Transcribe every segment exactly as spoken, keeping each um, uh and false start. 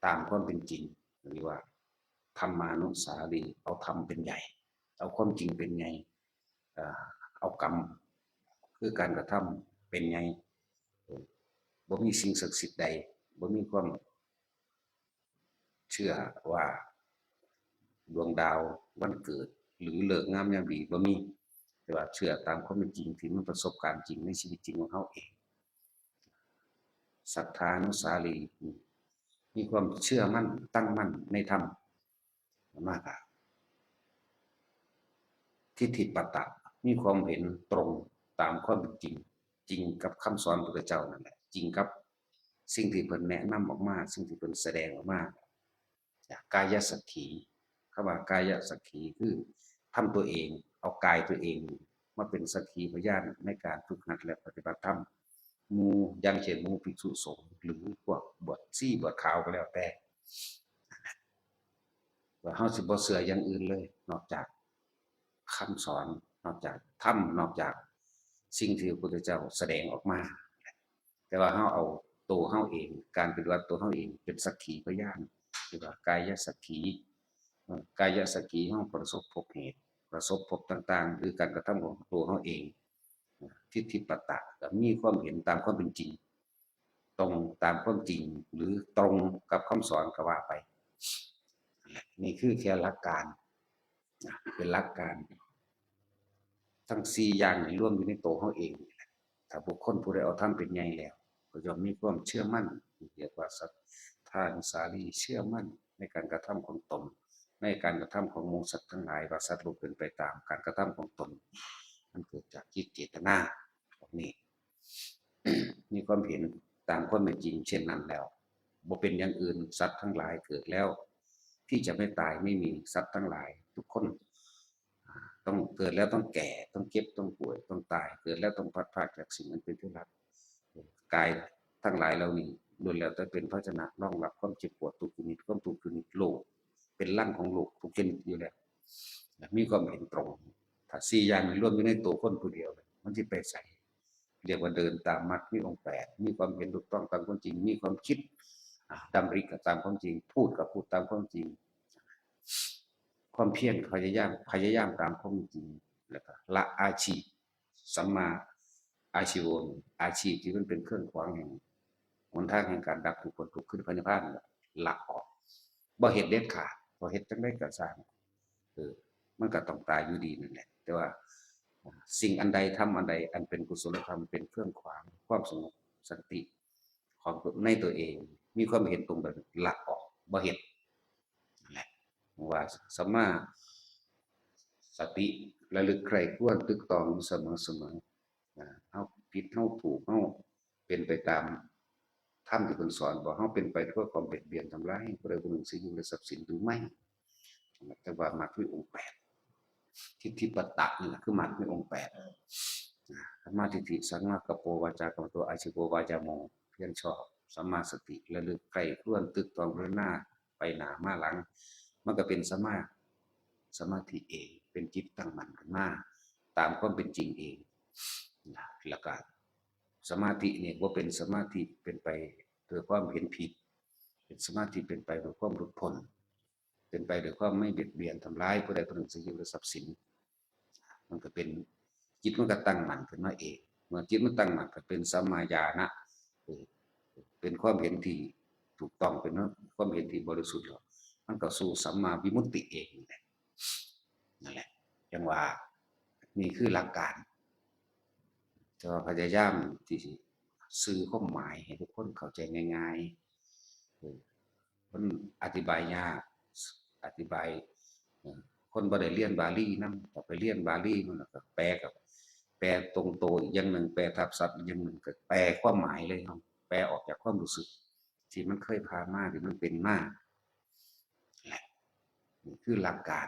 ตามความเป็นจริง เรียกว่า ธรรมานุสารี เอาธรรมเป็นใหญ่ เอาความจริงเป็นใหญ่ เอ่อ เอากรรม คือการกระทำเป็นใหญ่ เออ บ่มีสิ่งศักดิ์สิทธิ์ใด บ่มีความเชื่อว่าดวงดาววันเกิด หรือฤกษ์งามยามดี บ่มี แต่ว่าเชื่อตามความเป็นจริงที่มันประสบการณ์จริงในชีวิตจริงของเฮาเอง ศรัทธานุสารี มีความเชื่อมั่นตั้งมั่นในธรรม มากอะ ทิฏฐิปตะ มีความเห็นตรงตามความเป็นจริง จริงกับคำสอนพระพุทธเจ้านั่นแหละ จริงกับสิ่งที่เพิ่นแนะนำออกมา สิ่งที่เพิ่นแสดงออกมา จากกายสักขี คำว่ากายสักขีคือทำตัวเอง เอากายตัวเองมาเป็นสักขีพยานในการฝึกหัดและปฏิบัติธรรม หมู่ อย่างเช่นหมู่ภิกษุสงฆ์ หรือพวกบวชชีบวชขาวก็แล้วแต่ ว่าเฮาสิบ่เชื่ออย่างอื่นเลย นอกจากคำสอน นอกจากธรรม นอกจากสิ่งที่พระพุทธเจ้าแสดงออกมา แต่ว่าเฮาเอาตัวเฮาเอง การปฏิบัติตัวเฮาเองเป็นสักขีพยาน เรียกว่ากายสักขี เอ่อ กายสักขี เฮาประสบพบเหตุ ประสบพบต่างๆ หรือการกระทำของตัวเฮาเอง ทิฏฐิปตะ ก็มีความเห็นตามความเป็นจริง ตรงตามความจริง หรือตรงกับคำสอนก็ว่าไป นี่คือแค่หลักการนะ เป็นหลักการ ทั้งสี่อย่างนี่รวมอยู่ในตัวเฮาเอง ถ้าบุคคลผู้ใดเอาธรรมเป็นใหญ่แล้ว ก็ย่อมมีความเชื่อมั่น เรียกว่าศรัทธานุสารี เชื่อมั่นในการกระทำของตน ในการกระทำของหมู่สัตว์ทั้งหลาย ว่าสัตว์โลกเป็นไปตามการกระทำของตน มันเกิดจากจิตเจตนา พวกนี้ มีความเห็นตามความเป็นจริงเช่นนั้นแล้ว บ่เป็นอย่างอื่น สัตว์ทั้งหลายเกิดแล้ว ที่จะไม่ตายไม่มี สัตว์ทั้งหลายทุกคน อ่า ต้องเกิดแล้วต้องแก่ ต้องเจ็บ ต้องป่วย ต้องตาย เกิดแล้วต้องพลัดพรากจากสิ่งอันเป็นที่รัก กายทั้งหลายเหล่านี้ล้วนแล้วแต่เป็นภาชนะรองรับความเจ็บปวดทุกชนิด ความทุกข์ชนิด โลกเป็นรังของโลกทุกชนิดอยู่แล้ว มีความเห็นตรง ถ้าสี่อย่างนี้รวมอยู่ในตัวคนผู้เดียว มันสิไปไส เรียกว่าเดินตามมรรคมีองค์แปด มีความเห็นถูกต้องตามความจริง มีความคิด อ่า ดำริก็ตามความจริง พูดก็พูดตามความจริง ความเพียรพยายาม พยายามตามความจริง แล้วก็ละอาชีพ สัมมาอาชีโว อาชีพที่มันเป็นเครื่องขวางแห่ง หนทางแห่งการดับทุกข์พ้นทุกข์คือพระนิพพาน ละออก บ่เฮ็ดเด็ดขาด บ่เฮ็ดจั่งใดก็ซ่าง เออ มันก็ต้องตายอยู่ดีนั่นแหละ แต่ว่า สิ่งอันใด ธรรมอันใด อันเป็นกุศลธรรม เป็นเครื่องขวางความสงบสันติของในตัวเอง มีความเห็นตรงแบบละออก บ่เฮ็ด นั่นแหละ ว่าสัมมาสติ ระลึกใคร่ครวญตึกตองอยู่เสมอเสมอ นะ เฮาผิดเฮาถูก เฮาเป็นไปตามธรรมที่เพิ่นสอนบ่ เฮาเป็นไปเพื่อความเบียดเบียนทำร้ายผู้ใดผู้หนึ่งซึ่งชีวิตและทรัพย์สินหรือไม่ จั่งว่ามรรคมีองค์แปด ทิฏฐิปตะนี่แหละคือมรรคมีองค์แปด นะ สัมมาทิฏฐิ สัมมากัปโป วาจากัมมันโต อาชีโว วายาโม เพียรชอบ สัมมาสติ ระลึกใคร่ครวญตึกตองพิจารณาไปหน้ามาหลัง มันก็เป็นสัมมาสมาธิเอง เป็นจิตตั้งมั่นขึ้นมาตามความเป็นจริงเอง นะ แล้วก็สมาธินี่บ่เป็นสมาธิเป็นไปโดยความเห็นผิด เป็นสมาธิเป็นไปโดยความหลุดพ้น เป็นไปโดยความไม่เบียดเบียนทำร้ายผู้ใดผู้หนึ่งซึ่งชีวิตและทรัพย์สิน มันก็เป็น จิตมันก็ตั้งมั่นขึ้นมาเอง เมื่อจิตมันตั้งมั่นก็เป็นสัมมาญาณะ เออ เป็นความเห็นที่ถูกต้อง เป็นความเห็นที่บริสุทธิ์แล้ว มันก็สู่สัมมาวิมุตติเองนั่นแหละ นั่นแหละ จั่งว่า นี่คือหลักการ แต่ว่าพยายามที่สิสื่อความหมายให้ทุกคนเข้าใจง่ายๆ เออ มันอธิบายยาก อธิบาย เออ คนบ่ได้เรียนบาลีนำ ก็ไปเรียนบาลีมันก็แปลกับ แปลตรงตัวอีกอย่างหนึ่ง แปลทับศัพท์อีกอย่างหนึ่ง ก็แปลความหมายเลยเนาะ แปลออกจากความรู้สึก ที่มันเคยผ่านมา ที่มันเป็นมา แหละ นี่คือหลักการ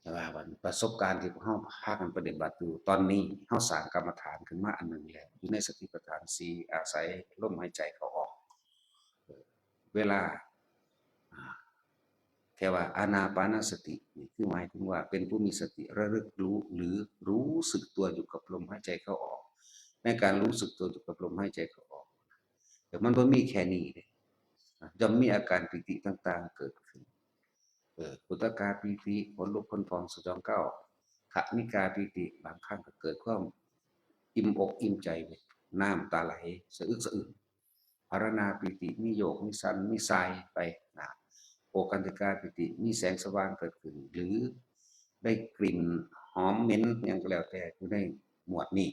แต่ว่าวันประสบการณ์ที่พวกเฮาพากันปฏิบัติอยู่ตอนนี้ เฮาสร้างกรรมฐานขึ้นมาอันหนึ่งแล้ว อยู่ในสติปัฏฐานสี่ อาศัยลมหายใจเข้าออก เวลา อ่า แค่ว่าอานาปานสตินี่คือหมายถึงว่าเป็นผู้มีสติระลึกรู้ หรือรู้สึกตัวอยู่กับลมหายใจเข้าออก ในการรู้สึกตัวอยู่กับลมหายใจเข้าออก แต่มันบ่มีแค่นี้เด้ ย่อมมีอาการปีติต่างๆเกิดขึ้น เออ อุทกาปีติ ขนลุกขนพองสยองก้าว ขณิกาปีติ บางครั้งก็เกิดความอิ่มอกอิ่มใจ น้ำตาไหล สะอึกสะอื้น ภารณาปีติ มีโยก มีสั่น มีสายไปนะ โอคันติกาปีติ มีแสงสว่างเกิดขึ้น หรือได้กลิ่นหอมเหม็นหยังก็แล้วแต่อยู่ในหมวดนี้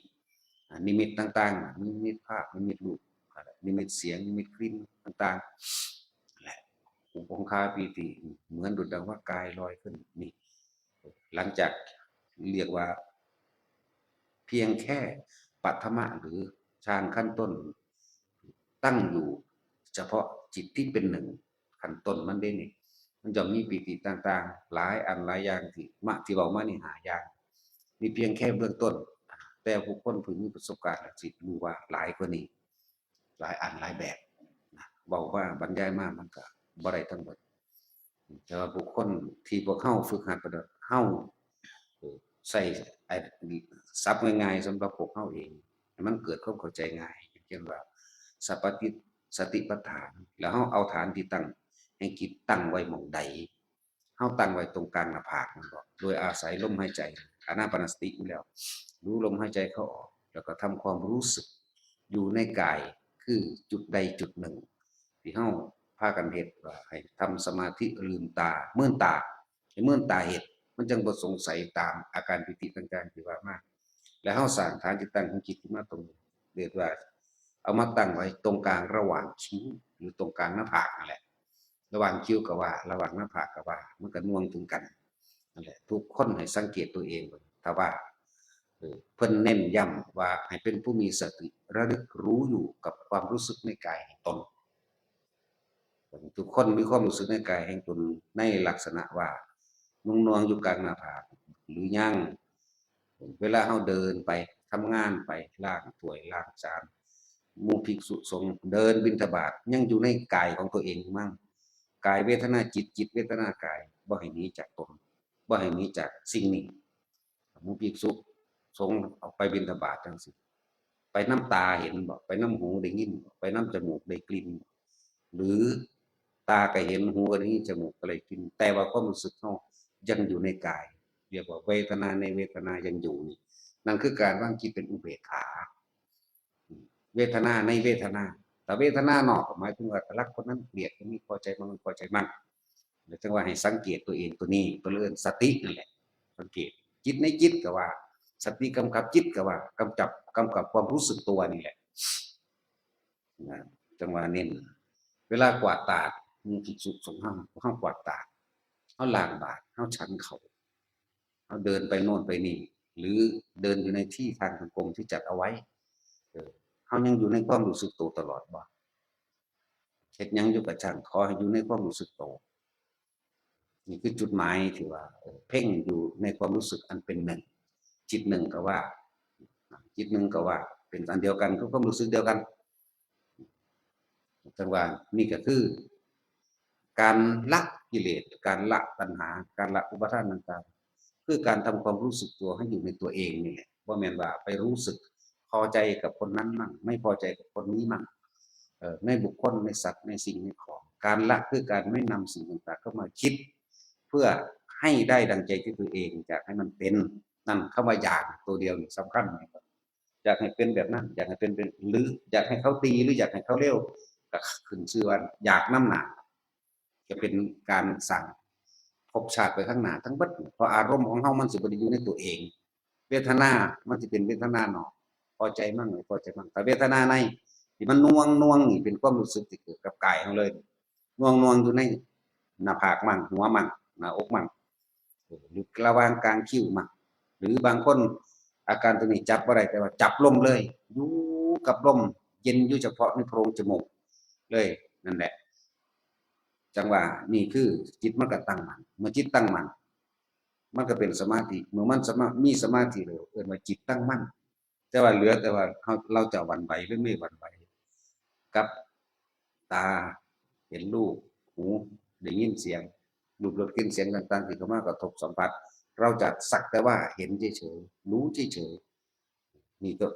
อ่า นิมิตต่างๆ นิมิตภาพ นิมิตรูป นิมิตเสียง นิมิตกลิ่นต่างๆ และอุปงคาปีติ เหมือนดุจดังว่ากายลอยขึ้น นี่ หลังจากเรียกว่า เพียงแค่ปัทมะหรือฌานขั้นต้น ตั้งอยู่เฉพาะจิตที่เป็นหนึ่ง ขั้นต้นมันเด้นี่ มันจะมีปีติต่างๆ หลายอันหลายอย่างที่มาที่เว้ามานี่ห้าอย่าง นี่เพียงแค่เบื้องต้น แต่ผู้คนผู้มีประสบการณ์แล้วสิรู้ว่าหลายกว่านี้ หลายอันหลายแบบนะ เว้ามาบรรยายมามันก็บ่ได้ทั้งหมด แต่ว่าผู้คนที่พวกเฮาฝึกหัดปฏิบัติ เฮา เอ่อ ใช้ไอ้ศัพท์ง่ายๆสำหรับพวกเฮาเอง ให้มันเกิดความเข้าใจง่าย เช่นว่า สปฏิ สติปัฏฐาน แล้วเฮาเอาฐานที่ตั้งแห่งจิตตั้งไว้หม่องใด เฮาตั้งไว้ตรงกลางหน้าผากนั่นบ่ โดยอาศัยลมหายใจ อานาปานสติอยู่แล้ว รู้ลมหายใจเข้าออก แล้วก็ทำความรู้สึกอยู่ในกาย คือจุดใดจุดหนึ่ง ที่เฮาพากันเฮ็ด ว่าให้ทำสมาธิลืมตา เมินตา ให้เมินตาเฮ็ด มันจั่งบ่สงสัยตามอาการปีติต่างๆที่ว่ามา แล้วเฮาสร้างฐานที่ตั้งของจิตขึ้นมาตรงนี้ เรียกว่าเอามาตั้งไว้ตรงกลางระหว่างคิ้ว หรือตรงกลางหน้าผากนั่นแหละ ระหว่างคิ้วก็ว่า ระหว่างหน้าผากก็ว่า มันก็น่วงถึงกัน นั่นแหละ ทุกคนให้สังเกตตัวเองเบิ่ง ถ้าว่า เอ่อ เพิ่นเน้นย้ำว่าให้เป็นผู้มีสติระลึกรู้อยู่กับความรู้สึกในกายของตน ทุกคนมีความรู้สึกในกายแห่งตนในลักษณะว่าน่วงๆอยู่กลางหน้าผากหรือยัง เวลาเฮาเดินไปทำงานไป ล้างถ้วยล้างจาน หมู่ภิกษุสงฆ์เดินบิณฑบาต ยังอยู่ในกายของตัวเองอยู่มั้ง กายเวทนาจิต จิตเวทนากาย บ่ให้หนีจากตน บ่ให้หนีจากสิ่งนี้ หมู่ภิกษุสงฆ์ออกไปบิณฑบาตจั่งซี้ ไปนำตาเห็นบ่ ไปนำหูได้ยินบ่ ไปนำจมูกได้กลิ่นบ่ หรือตาก็เห็น หูก็ได้ยิน จมูกก็ได้กลิ่น แต่ว่าความรู้สึกเฮายังอยู่ในกาย เรียกว่าเวทนาในเวทนายังอยู่นี่ นั่นคือการวางจิตเป็นอุเบกขา เวทนาในเวทนา แต่เวทนานอกก็หมายถึงว่ารักคนนั้นเกลียดคนนี้ พอใจมัน พอใจมัน แล้วจั่งว่าให้สังเกตตัวเองตัวนี้ เพิ่นเอิ้นสตินั่นแหละ สังเกตจิตในจิตก็ว่า สติกำกับจิตก็ว่า กำจับ กำกับความรู้สึกตัวนี่แหละ นะ จั่งว่าเน้น เวลากวาดตาด หมู่ภิกษุสงฆ์เฮา เฮากวาดตาด เฮาล้างบาตร เฮาฉันข้าว เฮาเดินไปโน่นไปนี่ หรือเดินอยู่ในที่ทางจงกรมที่จัดเอาไว้ เออ เฮายังอยู่ในความรู้สึกตัวตลอดบ่ เฮ็ดหยังอยู่ก็ช่าง ขอให้อยู่ในความรู้สึกตัว นี่คือจุดหมายที่ว่า เออ เพ่งอยู่ในความรู้สึกอันเป็นหนึ่ง จิตหนึ่งก็ว่า จิตหนึ่งก็ว่า เป็นอันเดียวกัน คือความรู้สึกเดียวกัน จั่งว่านี่ก็คือ การละกิเลส การละตัณหา การละอุปาทานต่างๆ คือการทำความรู้สึกตัวให้อยู่ในตัวเองนี่แหละ บ่แม่นว่าไปรู้สึกพอใจกับคนนั้นมั่ง ไม่พอใจกับคนนี้มั่ง เอ่อ ในบุคคล ในสัตว์ ในสิ่ง ในของ การละคือการไม่นำสิ่งต่างๆเข้ามาคิด เพื่อให้ได้ดังใจที่ตัวเองอยากให้มันเป็น นั่นคำว่าอยากตัวเดียวนี่สำคัญนะครับ อยากให้เป็นแบบนั้น อยากให้เป็น เป็น หรืออยากให้เขาดี หรืออยากให้เขาเลว ก็ขึ้นชื่อว่าอยากนำหน้า จะเป็นการสร้างภพชาติไปข้างหน้าทั้งเบิด เพราะอารมณ์ของเฮามันสิบ่ได้อยู่ในตัวเอง เวทนามันสิเป็นเวทนานอก พอใจมั่ง ไม่พอใจมั่ง แต่เวทนาในที่มันน่วงน่วงนี่เป็นความรู้สึกที่เกิดกับกายเฮาเลย น่วงน่วงอยู่ในหน้าผากมั่ง หัวมั่ง หน้าอกมั่ง หรือระหว่างกลางคิ้วมั่ง หรือบางคนอาการตัวนี้จับบ่ได้ แต่ว่าจับลมเลย อยู่กับลม เย็นอยู่เฉพาะในโพรงจมูกเลย นั่นแหละ จั่งว่านี่คือจิตมันก็ตั้งมั่น เมื่อจิตตั้งมั่น มันก็เป็นสมาธิ เมื่อมันสมา มีสมาธิแล้วเอิ้นว่าจิตตั้งมั่น แต่ว่าเหลือแต่ว่าเฮา เราจะหวั่นไหวหรือไม่หวั่นไหว กับตาเห็นรูป หูได้ยินเสียง รูปรสกลิ่นเสียงต่างๆที่เข้ามากระทบสัมผัส เราจะสักแต่ว่าเห็นเฉยๆ รู้เฉยๆ นี่ก็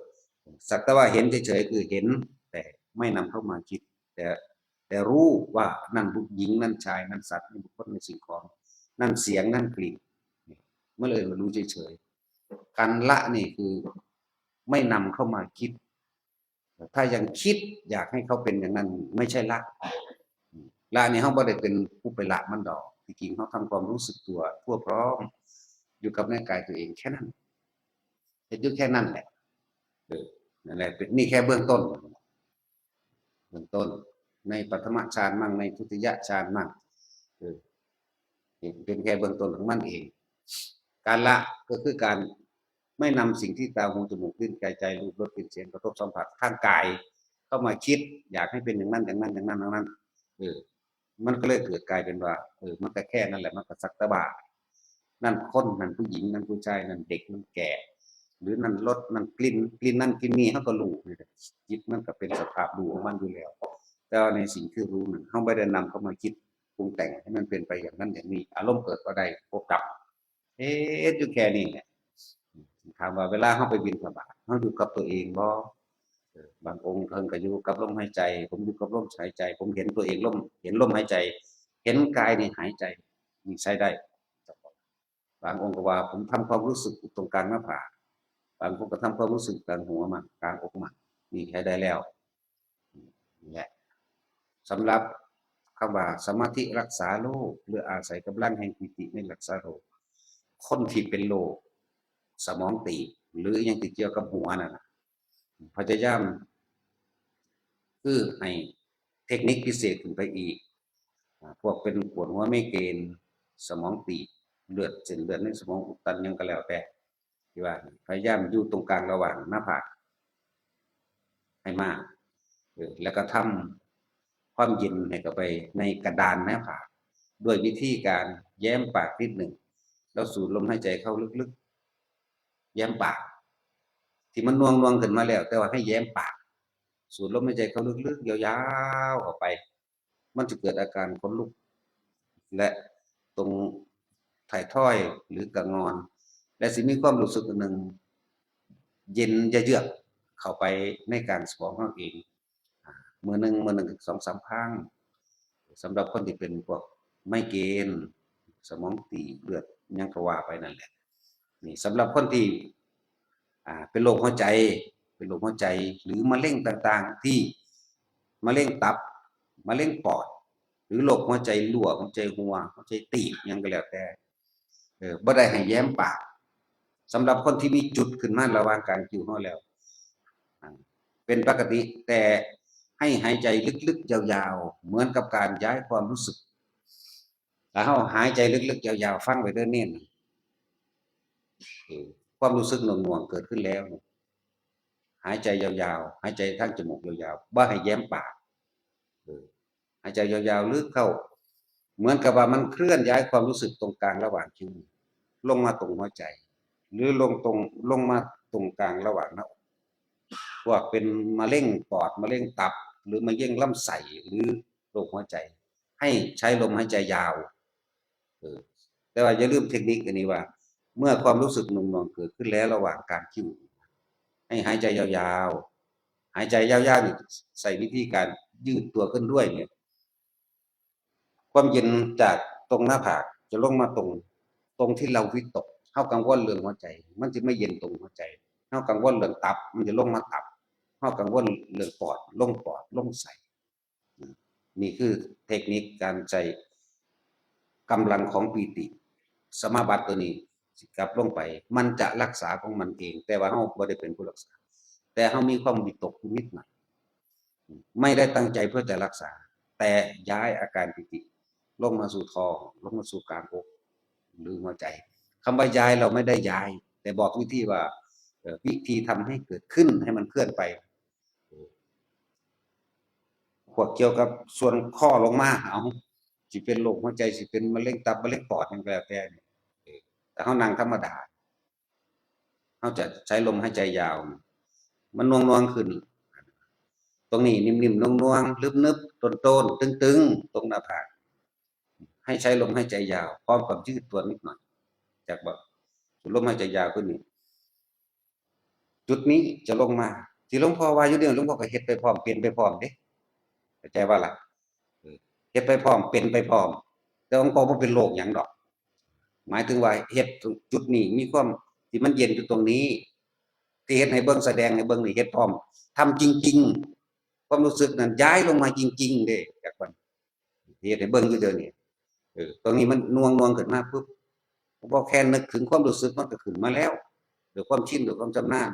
สักแต่ว่าเห็นเฉยๆ คือเห็น แต่ไม่นำเข้ามาคิด แต่ แต่รู้ว่านั่นผู้หญิง นั่นชาย นั่นสัตว์ นั่นบุคคล นั่นสิ่งของ นั่นเสียง นั่นกลิ่น มันเลยรู้เฉยๆ การละนี่คือไม่นำเข้ามาคิด ถ้ายังคิดอยากให้เขาเป็นอย่างนั้น ไม่ใช่ละ ละนี่เขาบ่ได้เป็นผู้ไปละมันดอก ที่จริงเขาทำความรู้สึกตัวทั่วพร้อม อยู่กับในกายตัวเองแค่นั้น เฮ็ดอยู่แค่นั้นแหละ เออ นั่นแหละ เป็น นี่แค่เบื้องต้น เบื้องต้น ในปฐมฌานมั่ง ในทุติยฌานมั่ง เออ นี่เป็นแค่เบื้องต้นของมันเอง การละก็คือการไม่นำสิ่งที่ตา หู จมูก ลิ้น กาย ใจ รูป รส กลิ่น เสียง กระทบ สัมผัส ทางกาย เข้ามาคิด อยากให้เป็นอย่างนั้น อย่างนั้น อย่างนั้น อย่างนั้น เออ มันก็เลยเกิดกลายเป็นว่า เออ มันก็แค่นั้นแหละ มันก็สักแต่ว่า นั่นคน นั่นผู้หญิง นั่นผู้ชาย นั่นเด็ก นั่นแก่ หรือนั่นรส นั่นกลิ่น กลิ่นนั่นกลิ่นนี่ เขาก็รู้นี่แหละ จิตมันก็เป็นสภาพรู้ของมันอยู่แล้ว แต่ว่าในสิ่งที่รู้นั้น เขาไม่ได้นำเข้ามาคิดปรุงแต่งให้มันเป็นไปอย่างนั้นอย่างนี้ อารมณ์เกิดก็ได้ พบดับ เฮ็ดอยู่แค่นี้แหละ ถามว่าเวลาเขาไปบิณฑบาต เขาอยู่กับตัวเองบ่ เออ บางองค์เพิ่นก็อยู่กับลมหายใจ ผมอยู่กับลมหายใจ ผมเห็นตัวเองลม เห็นลมหายใจ เห็นกายนี่หายใจ นี่ใช้ได้ บางองค์ก็ว่า "ผมทำความรู้สึกอยู่ตรงกลางหน้าผาก" บางคนก็ทำความรู้สึกกลางหัวมั่ง กลางอกมั่ง นี่ใช้ได้แล้ว นี่แหละ สำหรับคำว่าสมาธิรักษาโรค หรืออาศัยกำลังแห่งปีติในรักษาโรค คนที่เป็นโรคสมองตีบ หรืออิหยังที่เกี่ยวกับหัวนั่นน่ะ พยายาม คือให้เทคนิคพิเศษขึ้นไปอีก อ่า พวกเป็นปวดหัวไมเกรน สมองตีบ เลือด เส้นเลือดในสมองอุดตัน หยังก็แล้วแต่ ที่ว่า พยายามอยู่ตรงกลางระหว่างหน้าผากให้มาก เออ แล้วก็ทำความเย็นให้เข้าไปในกระดานหน้าผาก ด้วยวิธีการแย้มปากนิดหนึ่ง แล้วสูดลมหายใจเข้าลึกๆ แย้มปาก ที่มันหน่วงๆ ขึ้นมาแล้ว แต่ว่าให้แย้มปาก สูดลมหายใจเข้าลึกๆ ยาวๆ ออกไป มันจะเกิดอาการขนลุก และตรงท้ายทอยหรือกะงอน และสิมีความรู้สึกอันหนึ่ง เย็นเยือกเข้าไปในกลางสมองของเราเอง อ่า มื้อหนึ่ง มื้อหนึ่งสองสามครั้ง สำหรับคนที่เป็นพวกไมเกรน สมองตีบ เลือด หยังก็ว่าไปนั่นแหละ นี่สำหรับคนที่ อ่า เป็นโรคหัวใจ เป็นโรคหัวใจ หรือมะเร็งต่างๆ ที่ มะเร็งตับ มะเร็งปอด หรือโรคหัวใจรั่ว หัวใจหัว หัวใจตีบ หยังก็แล้วแต่ เออ บ่ได้ให้แย้มปาก สำหรับคนที่มีจุดขึ้นมาระหว่างกลางคิ้วเราแล้ว อ่า เป็นปกติ แต่ให้หายใจลึกๆ ยาวๆ เหมือนกับการย้ายความรู้สึก ถ้าเราหายใจลึกๆ ยาวๆ ฟังไว้เด้อเณร เออ ความรู้สึกหน่วงๆ เกิดขึ้นแล้ว หายใจยาวๆ หายใจทางจมูกยาวๆ บ่ให้แย้มปาก เออ หายใจยาวๆ ลึกเข้า เหมือนกับว่ามันเคลื่อนย้ายความรู้สึกตรงกลางระหว่างคิ้ว ลงมาตรงหัวใจ หรือลงตรง ลงมาตรงกลางระหว่างหน้าอก พวกเป็นมะเร็งปอด มะเร็งตับ หรือมะเร็งลำไส้ หรือโรคหัวใจ ให้ใช้ลมหายใจยาว เออ แต่ว่าอย่าลืมเทคนิคอันนี้ว่า เมื่อความรู้สึกหน่วงๆ เกิดขึ้นแล้วระหว่างกลางคิ้ว ให้หายใจยาวๆ หายใจยาวๆ นี่ใช้วิธีการยืดตัวขึ้นด้วยเนี่ย ความเย็นจากตรงหน้าผากจะลงมาตรง ตรงที่เราวิตก เรากังวลเรื่องหัวใจ มันจะไม่เย็นตรงหัวใจ เรากังวลเรื่องตับ มันจะลงมาตับ เรากังวลเรื่องปอด ลงปอด ลงไส้ นี่คือเทคนิคการใช้กำลังของปีติ สมาบัติตัวนี้สิกลับลงไป มันจะรักษาของมันเอง แต่ว่าเราบ่ได้เป็นผู้รักษา แต่เรามีความวิตกนิดหน่อย ไม่ได้ตั้งใจเพื่อจะรักษา แต่ย้ายอาการปีติลงมาสู่ท้อง ลงมาสู่กลางอก หรือหัวใจ คำว่าย้ายเราไม่ได้ย้าย แต่บอกวิธีว่า เอ่อ วิธีทำให้เกิดขึ้น ให้มันเคลื่อนไป พวกเกี่ยวกับส่วนข้อลงมา เอา สิเป็นโรคหัวใจ สิเป็นมะเร็งตับ มะเร็งปอด หยังก็แล้วแต่เนี่ย เออ แต่เรานั่งธรรมดา เราจะใช้ลมหายใจยาว มันหน่วงๆ ขึ้น ตรงนี้นิ่มๆ หน่วงๆ นึบๆ โตนๆ ตึงๆ ตรงหน้าผาก ให้ใช้ลมหายใจยาว พร้อมกับยืดตัวนิดหน่อย จากบ่ สูดลมหายใจยาวขึ้นนี่ จุดนี้จะลงมา ที่หลวงพ่อว่าอยู่เนี่ย หลวงพ่อก็เฮ็ดไปพร้อม เปลี่ยนไปพร้อมเด้ เข้าใจบ่ล่ะ เฮ็ดไปพร้อม เป็นไปพร้อม แต่มันก็บ่เป็นโรคหยังดอก หมายถึงว่าเฮ็ดจุดนี้มีความที่มันเย็นอยู่ตรงนี้ ที่เฮ็ดให้เบิ่ง แสดงให้เบิ่งนี่เฮ็ดพร้อม ทำจริงๆ ความรู้สึกนั้นย้ายลงมาจริงๆ เด้ จากมัน ที่เฮ็ดให้เบิ่งอยู่เดี๋ยวนี้ เออ ตรงนี้มันน่วงๆ ขึ้นมาปุ๊บ บ่แค่นึกถึงความรู้สึกมันก็ขึ้นมาแล้ว ด้วยความชิน ด้วยความชำนาญ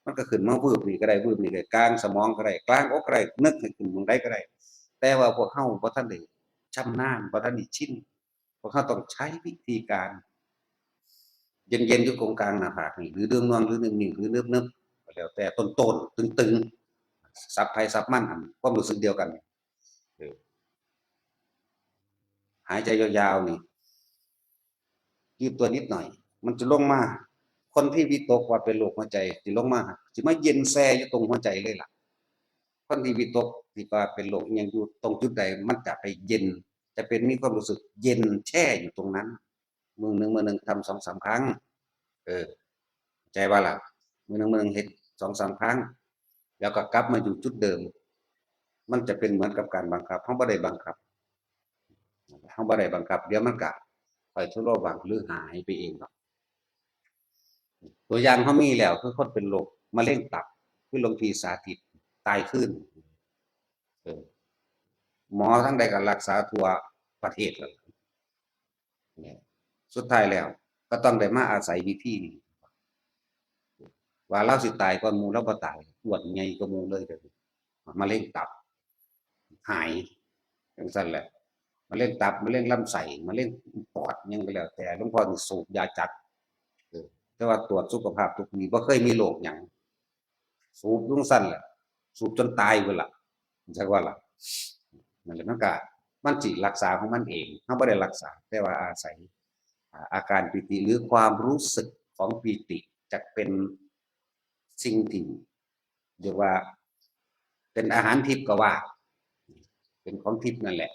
มันก็ขึ้นมาวืบนี่ก็ได้ วืบนี่ก็ได้ กลางสมองก็ได้ กลางอกก็ได้ นึกให้ขึ้นหม่องใดก็ได้ แต่ว่าพวกเฮาบ่ทันได้ชำนาญ บ่ทันได้ชิน พวกเฮาต้องใช้วิธีการ เย็นๆ อยู่ตรงกลางหน้าผากนี่ หรือเดืองนวง หรือหนึ่งนิ้ว หรือนึบๆ ก็แล้วแต่ ต้นๆ ตึงๆ สับไผสับมัน อันความรู้สึกเดียวกัน เออ หายใจยาวๆ นี่ ยืดตัวนิดหน่อย มันจะลงมา คนที่วิตกว่าเป็นโรคหัวใจ สิลงมา สิมาเย็นแช่อยู่ตรงหัวใจเลยล่ะ คนที่วิตกที่ว่าเป็นโรคอิหยังอยู่ตรงจุดใด มันจะไปเย็น จะเป็นมีความรู้สึกเย็นแช่อยู่ตรงนั้น มื้อหนึ่ง มื้อหนึ่งทำสองสามครั้ง เออ ใจว่าล่ะ มื้อหนึ่ง มื้อหนึ่งเฮ็ดสองสามครั้ง แล้วก็กลับมาอยู่จุดเดิม มันจะเป็นเหมือนกับการบังคับ เฮาบ่ได้บังคับ เฮาบ่ได้บังคับ เดี๋ยวมันก็ค่อยทะเลาะบังหรือหายไปเองดอก ตัวอย่างเฮามีแล้ว คือคนเป็นโรคมะเร็งตับ คือหลวงพี่สาธิต ตายคืน เออ หมอทั้งใดก็รักษาทั่วประเทศแล้ว เนี่ย สุดท้ายแล้ว ก็ต้องได้มาอาศัยวิธีนี้ ว่าลาวสิตายก่อนหมู่ ลาวบ่ตาย อ้วนใหญ่กว่าหมู่เลยเดี๋ยวนี้ มะเร็งตับ หาย จังซั่นแหละ มะเร็งตับ มะเร็งลำไส้ มะเร็งปอด หยังก็แล้วแต่ หลวงพ่อนี่สูบยาจัด เออ แต่ว่าตรวจสุขภาพทุกปี บ่เคยมีโรคหยัง สูบอยู่จังซั่นแหละ สูบจนตายพุ้นล่ะ จักว่าล่ะ นั่นแหละ มันก็ มันสิรักษาของมันเอง เฮาบ่ได้รักษา แต่ว่าอาศัย อ่า อาการปีติ หรือความรู้สึกของปีติ จะเป็นสิ่งที่ เรียกว่า เป็นอาหารทิพย์ก็ว่า เป็นของทิพย์นั่นแหละ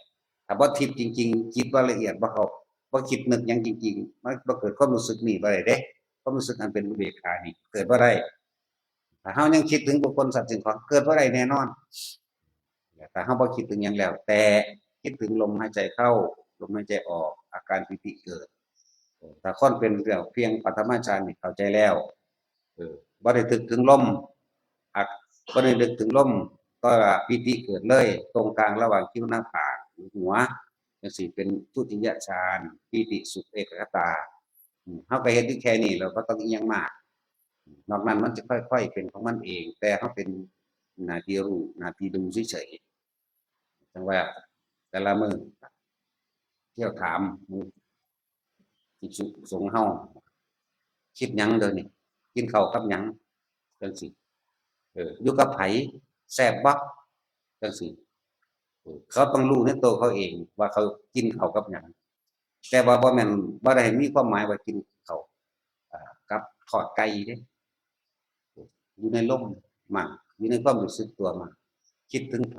ถ้าบ่ทิพย์จริงๆ จิตบ่ละเอียด บ่เข้า บ่คิดนึกหยังจริงๆ มันบ่เกิดความรู้สึกนี้บ่ได้เด้ ความรู้สึกอันเป็นอุเบกขานี่เกิดบ่ได้ ถ้าเฮายังคิดถึงบุคคลสัตว์สิ่งของ เกิดบ่ได้แน่นอน ถ้าเฮาบ่คิดถึงหยังแล้ว แต่คิดถึงลมหายใจเข้า ลมหายใจออก อาการปีติเกิด ถ้าคนเป็นเพียงปฐมฌานนี่เข้าใจแล้ว เออ บ่ได้นึกถึงลม อ่ะ บ่ได้นึกถึงลม ก็ปีติเกิดเลย ตรงกลางระหว่างคิ้วหน้าผากหรือหัว จังซี่เป็นทุติยฌาน ปีติสุขเอกัคคตา อืม เฮาก็เฮ็ดอยู่แค่นี้ เราบ่ต้องอิหยังมาก นอกนั้นมันจะค่อยๆ เป็นของมันเอง แต่เฮาเป็นหน้าที่รู้ หน้าที่ดูเฉยๆ จังว่าแต่ละมื้อเที่ยวถามหมู่ภิกษุสงฆ์เฮา คิดหยังเดี๋ยวนี้ กินข้าวกับหยัง จังซี่ เออ อยู่กับไผ แซ่บบ่ จังซี่ เออ เขาต้องรู้ในตัวเขาเองว่าเขากินข้าวกับหยัง แต่ว่าบ่แม่น บ่ได้มีความหมายว่ากินข้าว อ่า กับทอดไก่เด้ อยู่ในลมมั่ง อยู่ในความรู้สึกตัวมั่ง คิดถึงไผ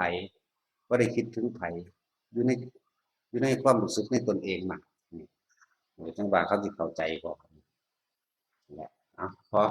บ่ได้คิดถึงไผ อยู่ใน อยู่ในความรู้สึกในตนเองมั่ง นี่ เออ จังว่าเขาสิเข้าใจบ่ นี่แหละ เอา พอ